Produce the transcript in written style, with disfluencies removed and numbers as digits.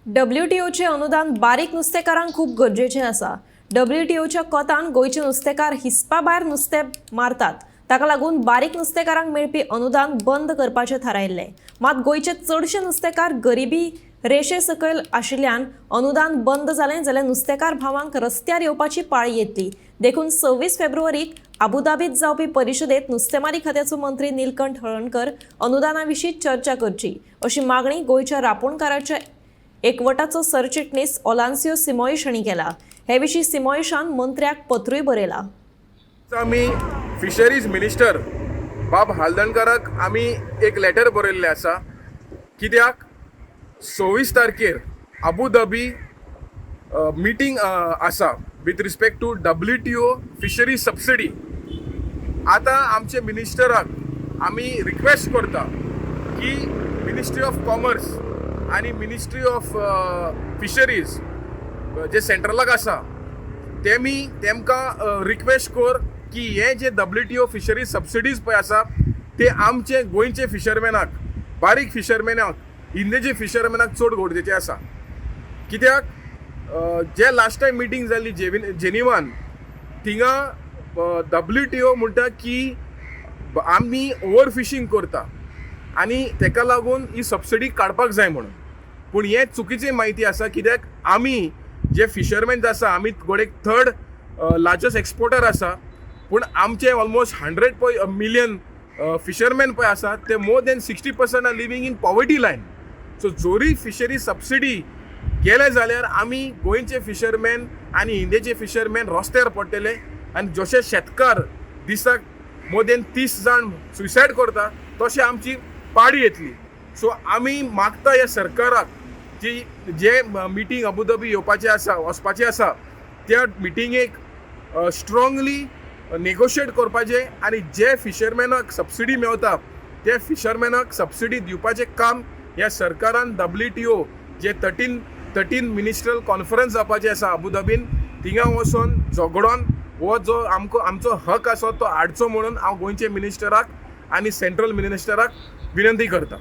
डब्ल्यूटीओचे अनुदान बारीक नुस्तेकारांक खूब गरजेचें आसा. डब्ल्यूटीओच्या कोतान गोंयचे नुस्तेकार हिसपा भायर नुस्तें मारतात. ताका लागून बारीक नुस्तेकारांक मेळपी अनुदान बंद करपाचें थारायल्लें. मात गोंयचे चडशे नुस्तेकार गरिबी रेशे सकयल आशिल्ल्यान अनुदान बंद जालें जाल्यार नुस्तेकार भावांक रस्त्यार येवपाची पाळी येतली. देखून 26 फेब्रुवारीक आबुधाबीत जावपी परिशदेंत नुस्तेमारी खात्याचो मंत्री नीलकंठ हळर्णकर अनुदाना विशीं चर्चा करची, अशी मागणी गोंयच्या रापोणकाराच्या एकवटाचो सरचिटणीस ओलान्सियो सिमोईश हांणी केला. हे विशीं सिमोईशान मंत्र्याक पत्रूय बरयला. आमी फिशरीज मिनिस्टर बाब हालदणकाराक आमी एक लेटर बरयल्लें आसा, कित्याक 26 तारखेर आबू धाबी मिटींग आसा with respect to WTO fishery subsidy. आतां आमचे मिनिस्टराक आमी रिक्वेस्ट करता की मिनिस्ट्री ऑफ कॉमर्स आनी मिनिस्ट्री ऑफ फिशरीज जे सेंट्रलाक आसा, तेमी तेमकां रिक्वेस्ट कर की हे जे WTO fisheries subsidies पळय आसा, ते आमचे गोंयचे फिशरमॅनाक, बारीक फिशरमॅनाक, इंडियेचे फिशरमॅनाक चड गरजेचे आसा. कित्याक जे लास्ट टायम मिटींग जाल्ली जेविन जेनिवान, थिंगा WTO म्हणटा की आमी ओवर फिशींग करता आनी तेका लागून ही सबसिडी काडपाक जाय म्हणून. पूण हें चुकीची म्हायती आसा, कित्याक आमी जे फिशरमॅन आसा, आमी गोडेक थर्ड लार्जस्ट एक्सपोर्टर आसा, पूण आमचे ऑलमोस्ट 100 पळय मिलियन फिशरमॅन पळय आसा, ते more than 60% are living in poverty line. So जोरी फिशरी सबसिडी गेले जाल्यार आमी गोंयचे फिशरमॅन आनी इंडियेचे फिशरमॅन रस्त्यार पडटले आनी जशे शेतकार दिसाक मोर देन 30 जाण सुसायड करता, तशें आमची पाडी येतली. सो आमी मागता ह्या सरकाराक की जे मिटींग अबुधाबी येवपाचें आसा, वचपाचें आसा, त्या मिटिंगेक स्ट्रॉंगली नेगोशिएट करपाचें आनी जे फिशरमॅनाक सबसिडी मेवता, ते फिशरमॅनाक सबसिडी दिवपाचें काम ह्या सरकारान WTO जे 13 मिनिस्ट्रल कॉन्फरन्स जावपाचें आसा अबुधाबीन, थिंगा वचोन झगडोन हो जो आमकां आमचो हक आसा तो हाडचो म्हणून हांव गोंयचे मिनिस्टराक आनी सेंट्रल मिनिस्टराक विनंती करता.